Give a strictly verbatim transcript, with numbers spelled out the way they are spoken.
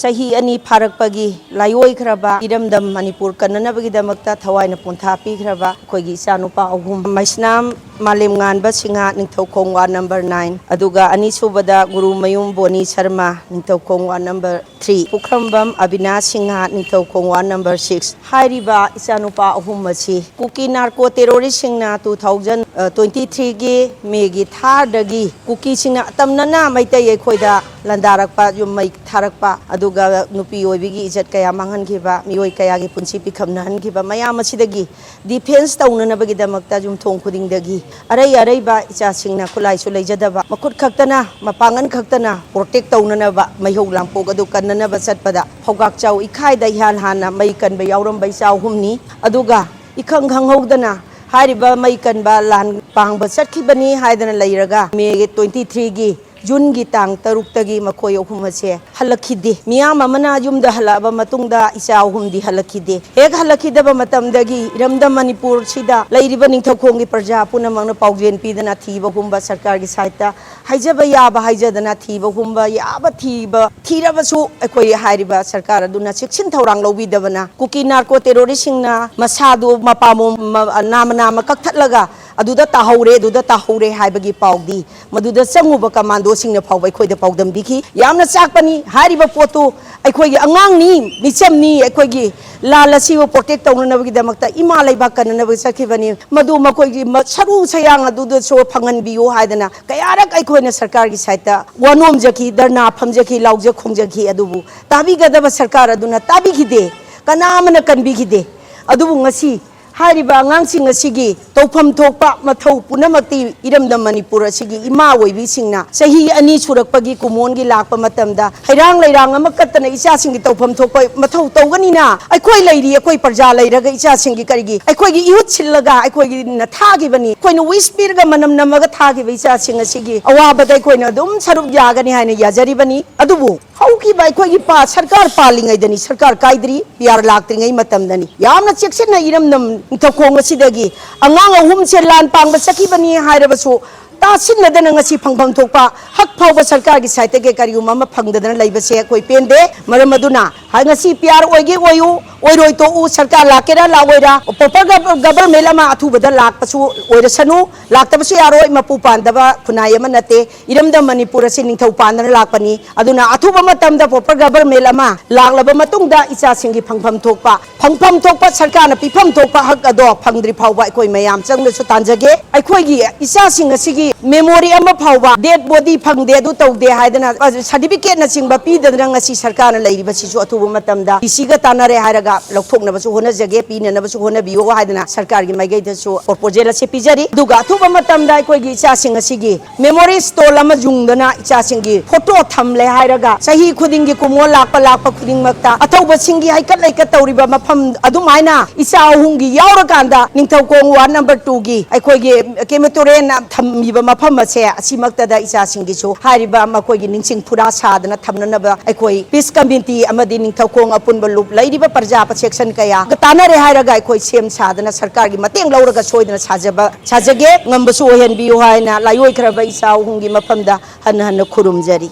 ꯆꯍꯤ ꯑꯅꯤ ꯐꯥꯔꯛꯄꯒꯤ ꯂꯥꯏꯑꯣꯏꯈ꯭ꯔꯕ ꯏꯔꯝꯗꯝ ꯃꯅꯤꯄꯨꯔ ꯀꯟꯅꯅꯕꯒꯤꯗꯃꯛꯇ ꯊꯋꯥꯏꯅ ꯄꯣꯟꯊꯥ ꯄꯤꯈ꯭ꯔꯕ ꯑꯩꯈꯣꯏꯒꯤ ꯏꯆꯥꯅꯨꯄꯥ ꯑꯍꯨꯝ, Meisnam Malemnganba Singh, Ningthoukhong ward number nine, ꯑꯗꯨꯒ ꯑꯅꯤꯁꯨꯕꯗ Gurumayum Boni Sharma, Ningthoukhong ward number three, Pukhrambam Abinash Singh, Ningthoukhong ward number six. ꯍꯥꯏꯔꯤꯕ ꯏꯆꯥꯅꯨꯄꯥ ꯑꯍꯨꯝ ꯑꯁꯤ ꯀꯨꯀꯤ ꯅꯥꯔꯀꯣ ꯇꯦꯔꯣꯔꯤꯁꯁꯤꯡꯅ ꯇꯨ ꯊꯥꯎꯖꯟ ꯇ꯭ꯋꯦꯟꯇꯤ ꯊ꯭ꯔꯤꯒꯤ ꯃꯦꯒꯤ ꯊꯥꯔꯗꯒꯤ ꯀꯨꯀꯤꯁꯤꯡꯅ ꯑꯇꯝꯅꯅ ꯃꯩꯇꯩ ꯑꯩꯈꯣꯏꯗ ꯂꯥꯟꯗꯥꯔꯛꯄ, ꯌꯨꯝ ꯃꯩ ꯊꯥꯔꯛꯄ, ꯑꯗꯨꯒ ꯅꯨꯄꯤ ꯑꯣꯏꯕꯤꯒꯤ ꯏꯖꯠ ꯀꯌꯥ ꯃꯥꯡꯍꯟꯈꯤꯕ, ꯃꯤꯑꯣꯏ ꯀꯌꯥꯒꯤ ꯄꯨꯟꯁꯤ ꯄꯤꯈꯝꯅꯍꯟꯈꯤꯕ ꯃꯌꯥꯝ ꯑꯁꯤꯗꯒꯤ ꯗꯤꯐꯦꯟꯁ ꯇꯧꯅꯅꯕꯒꯤꯗꯃꯛꯇ ꯌꯨꯝꯊꯣꯡ ꯈꯨꯗꯤꯡꯗꯒꯤ ꯑꯔꯩ ꯑꯔꯩꯕ ꯏꯆꯥꯁꯤꯡꯅ ꯈꯨꯠꯂꯥꯏꯁꯨ ꯂꯩꯖꯗꯕ, ꯃꯈꯨꯠ ꯈꯛꯇꯅ, ꯃꯄꯥꯡꯒꯜ ꯈꯛꯇꯅ ꯄ꯭ꯔꯣꯇꯦꯛ ꯇꯧꯅꯅꯕ ꯃꯩꯍꯧ ꯂꯥꯡꯄꯣꯛ ꯑꯗꯨ ꯀꯟꯅꯅꯕ ꯆꯠꯄꯗ ꯐꯧꯒꯥꯛꯆꯥꯎ ꯏꯈꯥꯏꯗ ꯏꯍꯥꯟ ꯍꯥꯟꯅ ꯃꯩ ꯀꯟꯕ ꯌꯥꯎꯔꯝꯕ ꯏꯆꯥ ꯑꯍꯨꯝꯅꯤ꯫ ꯑꯗꯨꯒ ꯏꯈꯪ ꯈꯪꯍꯧꯗꯅ ꯍꯥꯏꯔꯤꯕ ꯃꯩ ꯀꯟꯕ ꯂꯥꯟ ꯄꯥꯡꯕ ꯆꯠꯈꯤꯕꯅꯤ ꯍꯥꯏꯗꯅ ꯂꯩꯔꯒ ꯃꯦ ꯇ꯭ꯋꯦꯟꯇꯤ ꯊ꯭ꯔꯤꯒꯤ ꯖꯨꯟꯒꯤ ꯇꯥꯡ ꯇꯔꯨꯛꯇꯒꯤ ꯃꯈꯣꯏ ꯑꯍꯨꯝ ꯑꯁꯦ ꯍꯜꯂꯛꯈꯤꯗꯦ꯫ ꯃꯤꯌꯥꯝ ꯑꯃꯅ ꯌꯨꯝꯗ ꯍꯜꯂꯛꯑꯕ ꯃꯇꯨꯡꯗ ꯏꯆꯥ ꯑꯍꯨꯝꯗꯤ ꯍꯜꯂꯛꯈꯤꯗꯦ꯫ ꯍꯦꯛ ꯍꯜꯂꯛꯈꯤꯗꯕ ꯃꯇꯝꯗꯒꯤ ꯏꯔꯝꯗꯝ ꯃꯅꯤꯄꯨꯔꯁꯤꯗ ꯂꯩꯔꯤꯕ ꯅꯤꯡꯊꯧꯈꯣꯡꯒꯤ ꯄ꯭ꯔꯖꯥ ꯄꯨꯝꯅꯃꯛꯅ ꯄꯥꯎꯖꯦꯜ ꯄꯤꯗꯅ ꯊꯤꯕꯒꯨꯝꯕ, ꯁꯔꯀꯥꯔꯒꯤ ꯁꯥꯏꯠꯇ ꯍꯥꯏꯖꯕ ꯌꯥꯕ ꯍꯥꯏꯖꯗꯅ ꯊꯤꯕꯒꯨꯝꯕ ꯌꯥꯕ ꯊꯤꯕ ꯊꯤꯔꯕꯁꯨ ꯑꯩꯈꯣꯏ ꯍꯥꯏꯔꯤꯕ ꯁꯔꯀꯥꯔ ꯑꯗꯨꯅ ꯆꯦꯛꯁꯤꯟ ꯊꯧꯔꯥꯡ ꯂꯧꯕꯤꯗꯕꯅ ꯀꯨꯀꯤ ꯅꯥꯔꯀꯣ ꯇꯦꯔꯣꯔꯤꯁꯁꯤꯡꯅ ꯃꯁꯥꯗꯨ ꯃꯄꯥꯝꯕꯣꯝ ꯃ-, ꯅꯥꯝꯃ ꯅꯥꯝꯃ ꯀꯛꯊꯠꯂꯒ ꯑꯗꯨꯗ ꯇꯥꯍꯧꯔꯦ, ꯑꯗꯨꯗ ꯇꯥꯍꯧꯔꯦ ꯍꯥꯏꯕꯒꯤ ꯄꯥꯎꯗꯤ ꯃꯗꯨꯗ ꯆꯪꯉꯨꯕ ꯀꯃꯥꯟꯗꯣꯁꯤꯡꯅ ꯐꯥꯎꯕ ꯑꯩꯈꯣꯏꯗ ꯄꯥꯎꯗꯝꯕꯤꯈꯤ꯫ ꯌꯥꯝꯅ ꯆꯥꯛꯄꯅꯤ꯫ ꯍꯥꯏꯔꯤꯕ ꯄꯣꯠꯇꯨ ꯑꯩꯈꯣꯏꯒꯤ ꯑꯉꯥꯡꯅꯤ, ꯃꯤꯆꯝꯅꯤ, ꯑꯩꯈꯣꯏꯒꯤ ꯂꯥꯟ ꯑꯁꯤꯕꯨ ꯄ꯭ꯔꯣꯇꯦꯛ ꯇꯧꯅꯅꯕꯒꯤꯗꯃꯛꯇ ꯏꯃꯥ ꯂꯩꯕꯥꯛ ꯀꯟꯅꯅꯕ ꯆꯠꯈꯤꯕꯅꯤ꯫ ꯃꯗꯨ ꯃꯈꯣꯏꯒꯤ ꯃ-, ꯁꯔꯨ ꯁꯌꯥꯡ ꯑꯗꯨꯗꯁꯨ ꯐꯪꯍꯟꯕꯤꯌꯨ ꯍꯥꯏꯗꯅ ꯀꯌꯥꯔꯛ ꯑꯩꯈꯣꯏꯅ ꯁꯔꯀꯥꯔꯒꯤ ꯁꯥꯏꯠꯇ ꯋꯥ ꯅꯣꯝꯖꯈꯤ, ꯙꯔꯅꯥ ꯐꯝꯖꯈꯤ, ꯂꯥꯎꯖ ꯈꯣꯡꯖꯈꯤ, ꯑꯗꯨꯕꯨ ꯇꯥꯕꯤꯒꯗꯕ ꯁꯔꯀꯥꯔ ꯑꯗꯨꯅ ꯇꯥꯕꯤꯈꯤꯗꯦ, ꯀꯅꯥ ꯑꯃꯅ ꯀꯟꯕꯤꯈꯤꯗꯦ꯫ ꯑꯗꯨꯕꯨ ꯉꯁꯤ ꯍꯥꯏꯔꯤꯕ ꯑꯉꯥꯡꯁꯤꯡ ꯑꯁꯤꯒꯤ ꯇꯧꯐꯝ ꯊꯣꯛꯄ ꯃꯊꯧ ꯄꯨꯝꯅꯃꯛꯇꯤ ꯏꯔꯝꯗꯝ ꯃꯅꯤꯄꯨꯔ ꯑꯁꯤꯒꯤ ꯏꯃꯥ ꯑꯣꯏꯕꯤꯁꯤꯡꯅ ꯆꯍꯤ ꯑꯅꯤ ꯁꯨꯔꯛꯄꯒꯤ ꯀꯨꯃꯣꯟꯒꯤ ꯂꯥꯛꯄ ꯃꯇꯝꯗ ꯍꯩꯔꯥꯡ ꯂꯩꯔꯥꯡ ꯑꯃ ꯀꯠꯇꯅ ꯏꯆꯥꯁꯤꯡꯒꯤ ꯇꯧꯐꯝ ꯊꯣꯛꯄ ꯃꯊꯧ ꯇꯧꯒꯅꯤꯅ ꯑꯩꯈꯣꯏ ꯂꯩꯔꯤ, ꯑꯩꯈꯣꯏ ꯄ꯭ꯔꯖꯥ ꯂꯩꯔꯒ ꯏꯆꯥꯁꯤꯡꯒꯤ ꯀꯔꯤꯒꯤ ꯑꯩꯈꯣꯏꯒꯤ ꯏꯍꯨꯠ ꯁꯤꯜꯂꯒ ꯑꯩꯈꯣꯏꯒꯤꯅ ꯊꯥꯈꯤꯕꯅꯤ, ꯑꯩꯈꯣꯏꯅ ꯋꯤꯁ ꯄꯤꯔꯒ ꯃꯅꯝ ꯅꯝꯃꯒ ꯊꯥꯈꯤꯕ ꯏꯆꯥꯁꯤꯡ ꯑꯁꯤꯒꯤ ꯑꯋꯥꯕꯗ ꯑꯩꯈꯣꯏꯅ ꯑꯗꯨꯝ ꯁꯔꯨꯛ ꯌꯥꯒꯅꯤ ꯍꯥꯏꯅ ꯌꯥꯖꯔꯤꯕꯅꯤ꯫ ꯑꯗꯨꯕꯨ ꯍꯧꯈꯤꯕ ꯑꯩꯈꯣꯏꯒꯤ ꯄꯥ-, ꯁꯔꯀꯥꯔ ꯄꯥꯜꯂꯤꯉꯩꯗꯅꯤ, ꯁꯔꯀꯥꯔ ꯀꯥꯏꯗ꯭ꯔꯤ, ꯄꯤ ꯑꯥꯔ ꯂꯥꯛꯇ꯭ꯔꯤꯉꯩ ꯃꯇꯝꯗꯅꯤ꯫ ꯌꯥꯝꯅ ꯆꯦꯛꯁꯤꯟꯅ ꯏꯔꯝꯗꯝ ꯅꯤꯡꯊꯧꯈꯣꯡ ꯑꯁꯤꯗꯒꯤ ꯑꯉꯥꯡ ꯑꯍꯨꯝꯁꯦ ꯂꯥꯟ ꯄꯥꯡꯕ ꯆꯠꯈꯤꯕꯅꯤ ꯍꯥꯏꯔꯕꯁꯨ ꯇꯥꯁꯤꯟꯅꯗꯅ ꯉꯁꯤ ꯐꯪꯐꯝ ꯊꯣꯛꯄ ꯍꯛ ꯐꯥꯎꯕ ꯁꯔꯀꯥꯔꯒꯤ ꯁꯥꯏꯠꯇꯒꯤ ꯀꯔꯤꯒꯨꯝꯕ ꯑꯃ ꯐꯪꯗꯗꯅ ꯂꯩꯕꯁꯦ ꯑꯩꯈꯣꯏ ꯄꯦꯟꯗꯦ꯫ ꯃꯔꯝ ꯑꯗꯨꯅ ꯍ-, ꯉꯁꯤ ꯄꯤ ꯑꯥꯔ ꯑꯣꯏꯒꯦ ꯑꯣꯏꯌꯨ, ꯑꯣꯏꯔꯣꯏ ꯇꯣꯛꯎ, ꯁꯔꯀꯥꯔ ꯂꯥꯛꯀꯦꯔꯥ ꯂꯥꯛꯑꯣꯏꯔꯥ, ꯄ꯭ꯔꯣꯄꯔ ꯒꯕ-, ꯒꯕꯔꯃꯦꯟ ꯑꯃ ꯑꯊꯨꯕꯗ ꯂꯥꯛꯄꯁꯨ ꯑꯣꯏꯔꯁꯅꯨ, ꯂꯥꯛꯇꯕꯁꯨ ꯌꯥꯔꯣꯏ, ꯃꯄꯨ ꯄꯥꯟꯗꯕ ꯈꯨꯟꯅꯥꯏ ꯑꯃ ꯅꯠꯇꯦ꯫ ꯏꯔꯝꯗꯝ ꯃꯅꯤꯄꯨꯔ ꯑꯁꯤ ꯅꯤꯡꯊꯧ ꯄꯥꯟꯗꯅ ꯂꯥꯛꯄꯅꯤ꯫ ꯑꯗꯨꯅ ꯑꯊꯨꯕ ꯃꯇꯝꯗ ꯄ꯭ꯔꯣꯄꯔ ꯒꯕꯔꯃꯦꯟ ꯑꯃ ꯂꯥꯛꯂꯕ ꯃꯇꯨꯡꯗ ꯏꯆꯥꯁꯤꯡꯒꯤ ꯐꯪꯐꯝ ꯊꯣꯛꯄ, ꯐꯪꯐꯝ ꯊꯣꯛꯄ ꯁꯔꯀꯥꯔꯅ ꯄꯤꯐꯝ ꯊꯣꯛꯄ ꯍꯛ ꯑꯗꯣ ꯐꯪꯗ꯭ꯔꯤ ꯐꯥꯎꯕ ꯑꯩꯈꯣꯏ ꯃꯌꯥꯝ ꯆꯪꯅꯁꯨ ꯇꯥꯟꯖꯒꯦ꯫ ꯑꯩꯈꯣꯏꯒꯤ ꯏꯆꯥꯁꯤꯡ ꯑꯁꯤꯒꯤ ꯃꯦꯃꯣꯔꯤ ꯑꯃ ꯐꯥꯎꯕ ꯗꯦꯗ ꯕꯣꯗꯤ ꯐꯪꯗꯦ, ꯑꯗꯨ ꯇꯧꯗꯦ ꯍꯥꯏꯗꯅ ꯁꯥꯔꯇꯤꯐꯤꯀꯦꯠꯅꯆꯤꯡꯕ ꯄꯤꯗꯗꯅ ꯉꯁꯤ ꯁꯔꯀꯥꯔꯅ ꯂꯩꯔꯤꯕꯁꯤꯁꯨ ꯑꯊꯨꯕ ꯃꯇꯝꯗ ꯗꯤ ꯁꯤꯒ ꯇꯥꯟꯅꯔꯦ ꯍꯥꯏꯔꯒ ꯂꯧꯊꯣꯛꯅꯕꯁꯨ ꯍꯣꯠꯅꯖꯒꯦ, ꯄꯤꯅꯅꯕꯁꯨ ꯍꯣꯠꯅꯕꯤꯌꯨ ꯍꯥꯏꯗꯅ ꯁꯔꯀꯥꯔꯒꯤ ꯃꯥꯏꯀꯩꯗꯁꯨ ꯄ꯭ꯔꯣꯄꯣꯖꯦꯜ ꯑꯁꯤ ꯄꯤꯖꯔꯤ꯫ ꯑꯗꯨꯒ ꯑꯊꯨꯕ ꯃꯇꯝꯗ ꯑꯩꯈꯣꯏꯒꯤ ꯏꯆꯥꯁꯤꯡ ꯑꯁꯤꯒꯤ ꯃꯦꯃꯣꯔꯤ ꯁ꯭ꯇꯣꯜ ꯑꯃ ꯌꯨꯡꯗꯅ ꯏꯆꯥꯁꯤꯡꯒꯤ ꯐꯣꯇꯣ ꯊꯝꯂꯦ ꯍꯥꯏꯔꯒ ꯆꯍꯤ ꯈꯨꯗꯤꯡꯒꯤ ꯀꯨꯝꯑꯣꯟ ꯂꯥꯛꯄ ꯂꯥꯛꯄ ꯈꯨꯗꯤꯡꯃꯛꯇ ꯑꯊꯧꯕꯁꯤꯡꯒꯤ ꯍꯩꯀꯠ ꯂꯩꯀꯠ ꯇꯧꯔꯤꯕ ꯃꯐꯝ ꯑꯗꯨꯃꯥꯏꯅ ꯏꯆꯥ ꯑꯍꯨꯝꯒꯤ ꯌꯥꯎꯔꯀꯥꯟꯗ ꯅꯤꯡꯊꯧꯈꯣꯡ ꯋꯥꯔꯗ ꯅꯝꯕꯔ ꯇꯨꯒꯤ ꯑꯩꯈꯣꯏꯒꯤ ꯀꯦꯃꯦꯇꯣꯔꯤꯌꯟꯅ ꯊꯝꯃꯤꯕ ꯃꯐꯝ ꯑꯁꯦ ꯑꯁꯤꯃꯛꯇꯗ ꯏꯆꯥꯁꯤꯡꯒꯤꯁꯨ ꯍꯥꯏꯔꯤꯕ ꯃꯈꯣꯏꯒꯤ ꯅꯤꯡꯁꯤꯡ ꯐꯨꯔꯥ ꯁꯥꯗꯅ ꯊꯝꯅꯅꯕ ꯑꯩꯈꯣꯏ ꯄꯤꯁ ꯀꯃꯤꯇꯤ ꯑꯃꯗꯤ ꯅꯤꯡꯊꯧꯈꯣꯡ ꯑꯄꯨꯟꯕ ꯂꯨꯞ ꯂꯩꯔꯤꯕ ꯄ꯭ꯔꯖꯥ ꯁꯦꯛꯁꯟ ꯀꯌꯥꯒ ꯇꯥꯟꯅꯔꯦ ꯍꯥꯏꯔꯒ ꯑꯩꯈꯣꯏ ꯁꯦꯝ ꯁꯥꯗꯅ ꯁꯔꯀꯥꯔꯒꯤ ꯃꯇꯦꯡ ꯂꯧꯔꯒ ꯁꯣꯏꯗꯅ ꯁꯥꯖꯕ, ꯁꯥꯖꯒꯦ꯫ ꯉꯝꯕꯁꯨ ꯑꯣꯏꯍꯟꯕꯤꯌꯨ ꯍꯥꯏꯅ ꯂꯥꯏꯑꯣꯏꯈ꯭ꯔꯕ ꯏꯆꯥ ꯑꯍꯨꯝꯒꯤ ꯃꯐꯝꯗ ꯍꯟꯅ ꯍꯟꯅ ꯈꯨꯔꯨꯝꯖꯔꯤ꯫